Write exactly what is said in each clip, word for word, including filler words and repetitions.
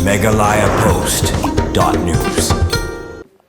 Meghalaya Post dot news.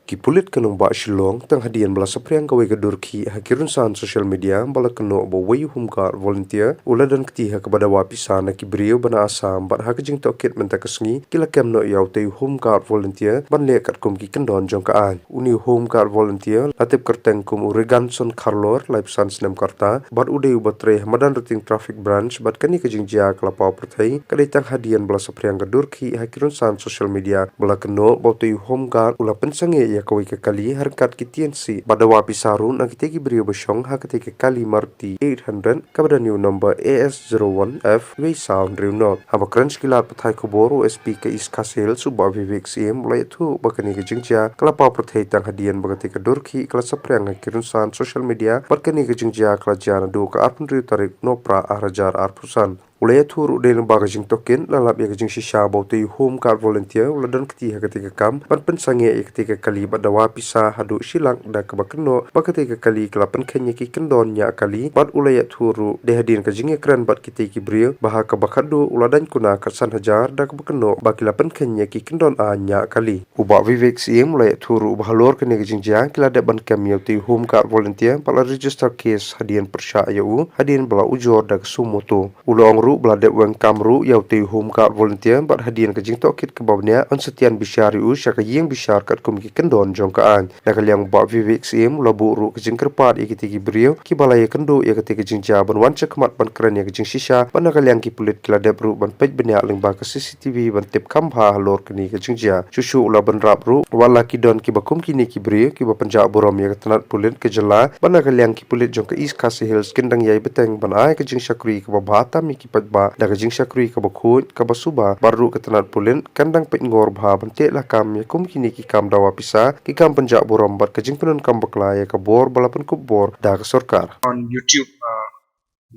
Ki pulit ka nongbah Shillong tang hadien ba la saphriang kawei ka dur khih ha ki rynsan social media ba la kynnoh ba uwei u Home Guard volunteer u la don kti ha kaba dawa pisa na ki briew ba na Assam, bad ha ka jingtohkit mynta ka sngi ki la kem noh ïa utei u Home Guard volunteer ban leh katkum ki kyndon jong ka aiñ. Une u Home Guard volunteer la tip kyrteng kum u Reganson Kharlor, laiphew san snem ka rta, bad u dei uba trei ha madan rutin traffic branch, bad kane ka jingjia ka la paw pyrthei ka dei tang hadien ba la saphriang ka dur khih ha ki rynsan social media ba la kynnoh ba utei u Home Guard u la pynsangeh ïa kawei ka kali ha ryngkat ki tiensi bad dawa pisa ruh na kitei ki briew ba shong ha katei ka kali Maruti eight hundred kaba don ïa u number A S zero one F wei saw hynriew nod. Haba kren sha ki lad pathai khubor, u S P ka East Khasi Hills u Bah Vivek Syiem u la ïathuh ba kane ka jingjia ka la paw pyrthei tang hadien ba katei ka dur khih ka la saphriang ha ki rynsan social media, bad kane ka jingjia ka la jia naduh ka arphew hynriew tarik Nohprah ar hajar arphew san. U la ïathuh ruh dei lyngba ka jingtohkit la lap ïa ka jingshisha ba utei u Home Guard volunteer u la don kti ha katei ka kam ban pynsangeh ïa katei ka kali bad dawa pisa haduh shi lak, da kaba kynnoh ba katei ka kali ka la pynkheiñ ïa ki kyndon ñiah kali, bad u la ïathuh ruh dei hadien ka jingïakren bad kitei ki briew ba ha kaba khatduh u la daiñ kuna kat san hajar, da kaba kynnoh ba ki la pynkheiñ ïa ki kyndon aiñ ñiah kali. U Bah Vivek Syiem u la ïathuh ruh ba halor kane ka jingjia ki la dep ban kem ïa utei u Home Guard volunteer bad la register case hadien pyrshah ïa u hadien ba la ujor da ka suo motu. U la ong ruh ba la dep weng kam ruh ïa utei u Home Guard volunteer bad hadien ka jingtohkit kaba bniah yn sa tian bishar ïa u sha ka ïing bishar katkum ki kyndon jong ka aiñ. Na ka liang u Bah Vivek Syiem u la buh ruh ka jingkyrpad ïa kitei ki briew kiba la ïakynduh ïa katei ka jingjia ban wan shakhmat ban kren ïa ka jingshisha, bad na ka liang ki pulit ki la dep ruh ban peit bniah lyngba ka C C T V ban tip kham bha halor kane ka jingjia. Shuh shuh u la bynrap ruh wat la ki don kiba kum kine ki briew kiba pynjah burom ïa ka tnat pulit ka jylla, bad na ka liang ki pulit jong ka East Khasi Hills kin dang ïai bteng ban ai ka jingshakri kaba bha tam ïa ki paidbah da ka jingshakri kaba khuid kaba suba, bad ruh ka tnat pulit kan dang peit ngor bha ban teh lakam ïa kum kine ki kam dawa pisa, ki kam pynjah burom bad ka jingpyndonkam bakla ïa ka bor ba la pynkup bor da ka sorkar. On YouTube, uh,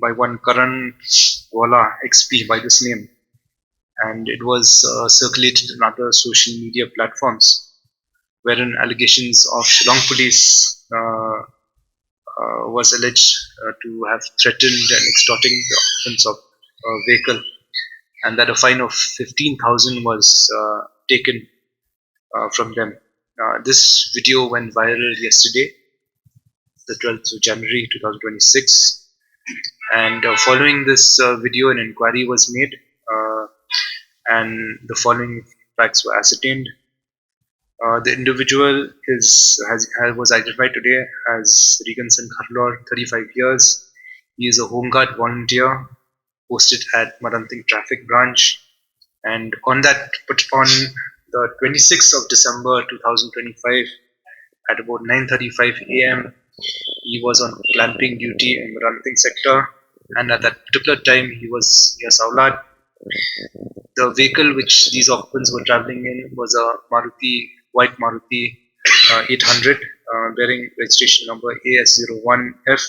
by one Karan Wala, X P by this name, and it was, uh, circulated on other social media platforms, wherein allegations of Shillong police, uh, uh, was alleged, uh, to have threatened and extorting the occupants of a vehicle, and that a fine of fifteen thousand was, uh, taken, uh, from them. Uh, this video went viral yesterday, the twelfth of January two thousand twenty-six, and, uh, following this, uh, video, an inquiry was made, uh, and the following facts were ascertained. Uh, the individual is, has, has, was identified today as Reganson Kharlor, thirty-five years. He is a Home Guard volunteer posted at Maranting Traffic Branch. And on that, but on the twenty-sixth of December two thousand twenty-five, at about nine thirty-five A M, he was on clamping duty in Maranting sector. And at that particular time, he was near Saulad. The vehicle which these occupants were traveling in was a Maruti, white Maruti, uh, eight hundred, uh, bearing registration number A S zero one F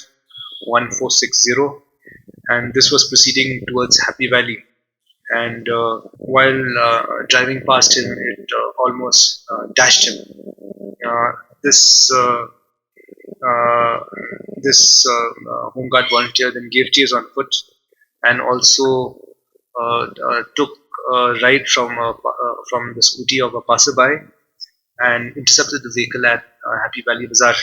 one four six zero, and this was proceeding towards Happy Valley. And, uh, while, uh, driving past him, it, uh, almost, uh, dashed him. Uh, this, uh, uh, this, uh, uh, Home Guard volunteer then gave chase on foot and also, uh, uh, took a ride from a pa-, uh, from the scooty of a passerby and intercepted the vehicle at, uh, Happy Valley Bazaar.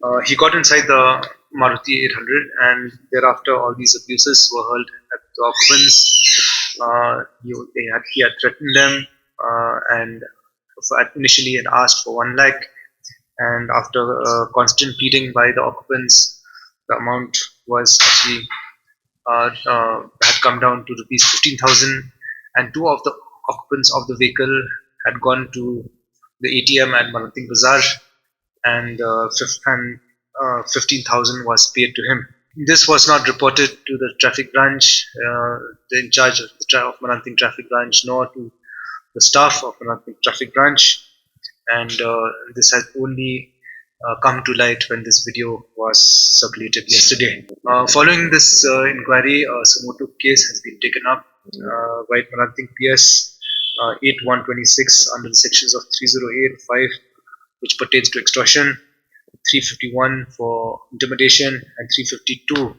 Uh, he got inside the Maruti eight hundred, and thereafter all these abuses were hurled at the occupants. Uh, he, they had, he had threatened them, uh, and for, initially had asked for one lakh, and after, uh, constant pleading by the occupants, the amount was actually, uh, uh, had come down to rupees fifteen thousand, and two of the occupants of the vehicle had gone to the A T M at Maranting Bazaar, and, uh, fif-, and, uh, fifteen thousand was paid to him. This was not reported to the traffic branch, uh, the in charge of the tra-, of Maranting traffic branch, nor to the staff of Maranting traffic branch, and, uh, this has only, uh, come to light when this video was circulated yesterday. Uh, following this, uh, inquiry, a suo motu case has been taken up, uh, by Maranting P S, uh, eight one twenty-six under the sections of three zero eight five, which pertains to extortion, three fifty-one for intimidation, and three fifty-two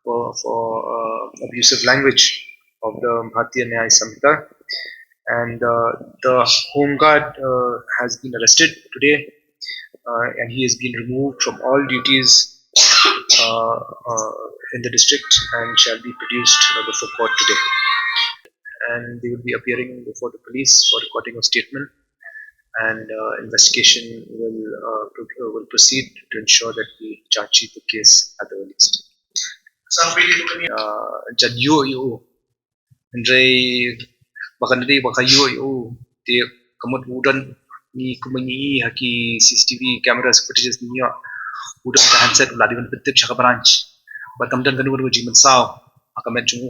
for, for, uh, abusive language of the Bharatiya Nyay Sanhita. And uh, the home guard uh, has been arrested today, uh, and he has been removed from all duties uh, uh, in the district and shall be produced uh, before court today. And they will be appearing before the police for recording of statement, and uh, investigation will uh, pro- uh, will proceed to ensure that we charge sheet the case at the earliest. Uh, jan yu yu Hynrei ba kan dei ba ka ïoh ïoh te ka mut u don, ngi kumba ngi i ha ki C C T V cameras footages ngi ïoh u don ka handset u la dei ban pyntip sha ka branch. Bad kam don kano kano ka jingmynsaw ha ka met jong u.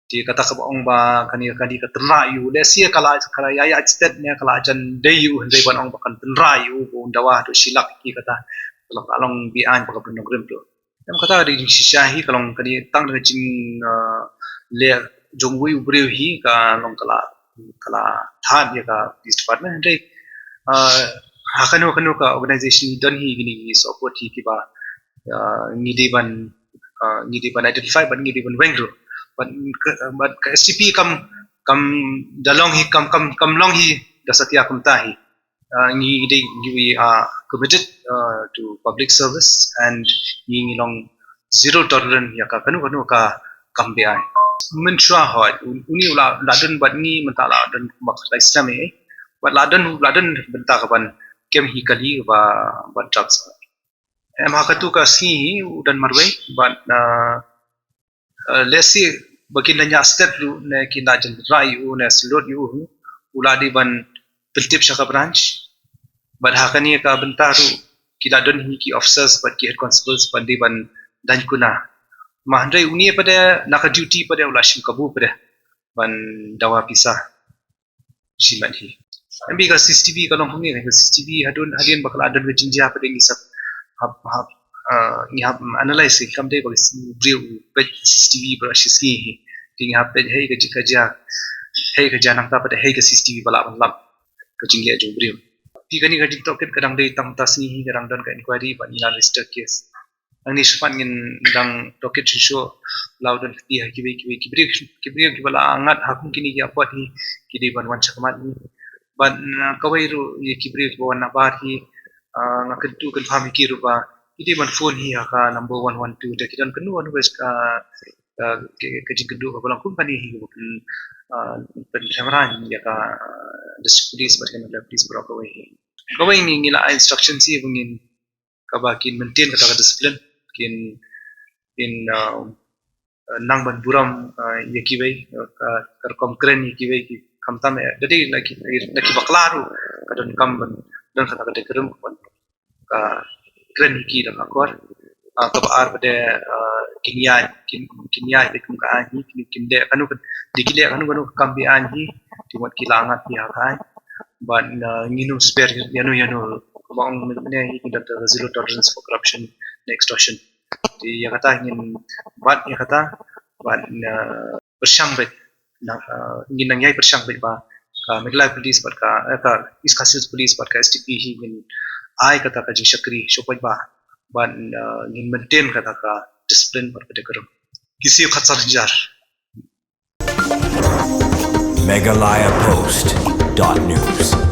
Te kata kaba ong ba kane ka dei ka tynrah ïa u, lehse ka la ka la ïa ïa stet ne ka la jan dei ïa u, hynrei ban ong ba kan tynrah ïa u, ba un dawa haduh shi lak ki kata. Ka long ka long beaiñ ba ka pynlong rim tu. Em kata ka dei jingshisha hi ka long ka dei tang ka jing uh, leh jong uwei u briew hi ka long ka la ka la thad ïa ka police department, hynrei uh, ha kano kano ka organization don hi kine ki sopot hi kiba uh, ngi dei ban uh, ngi dei ban identify bad ngi dei ban weng ruh. Bad ka bad ka S T P kam kam da long hi kam kam kam long hi da satia kumta hi. Uh, ngi dei ngi we are committed uh, to public service and ngi ngi long zero tolerance ïa ka kano kano ka kam beaiñ. Mynshuwa hoi un- uni u la la don bad ngi mynta la don kumba ka Islam eh. Bad la don la don bynta ka ban kem hi kali ba ban drugs. Em ha katu ka sngi hi u don marwei bad uh, uh, lehse ba kin da ïa stet ruh ne kin da jan rai u ne slot u u la dei ban pyntip sha ka branch. Bad ha kane ka bynta ruh ki la don hi ki officers bad ki head constables ban dei ban dang kuna. Ma hynrei uni pat de na ka duty pat de u la shim kabu pat de ban dawa pisa shi mat hi. Em bi ka C C T V ka long kumne ka C C T V hadien hadien ba ka la don ka jingjia pat de ngi sap hap hap uh, ngi hap analyze kam dei ba ka briew peit C C T V ba shi sngi hi. Te ngi hap peit hei ka jia ka jia hei ka jia nangta pat de hei ka C C T V ba la ban lap ka jingleh jong briew. Te kane ka jingtohkit ka dang dei tang ta sngi hi ka dang don ka inquiry ba ngi la register case. Nangne shakhmat ngin dang tohkit shuh shuh la u don kti ha kiwei kiwei ki briew ki briew kiba la ngat ha kum kine ki apot hi ki dei ban wan shakhmat hi. Bad uh, kawei ruh ïa ki briew kiba wan nabar hi uh, nga kyntu kynpham ïa ki ruh ba ki dei ban phone hi ha ka number one one two da ki don kyntu wan wes ka uh, ka jingkyntu kaba long kum kane hi kaba pyn uh, pynthemrang ïa ka district police bad ka Meghalaya police baroh kawei hi. Kawei ngi ngi la instruction hi ba ngin kaba kin maintain kata ka discipline kin kin uh, uh, nang ban burom uh, ïa kiwei uh, ka ka rukom kren ïa kiwei ki khamtam eh da dei na ki na ki bakla ruh ka don kam ban don kata ka dei ka rum ban ka kren ïa ki da ka kor. Uh, kaba ar pat de uh, kin ïa kin kin ïa kum ka ai hi kin kin de kanu kan di ki de kanu kanu kam bi ai hi ti wat ki la ngat ïa ka ai. Bad uh, ngin ym sper ïano ïano kaba ong mynne hi ki don ka zero tolerance for corruption and extortion. Te ïa kata ngin bad ïa kata bad uh, pyrshang bad ngin nang ïai pyrshang bad ba ka Meghalaya Police bad ka eh, ka East Khasi Hills Police bad ka S T P hi ngin ai kata ka jingshakri shuh bad ba bad uh, ngin maintain kata ka discipline bad ka decorum. Ki siew khatsan hajar. Meghalaya Post dot news.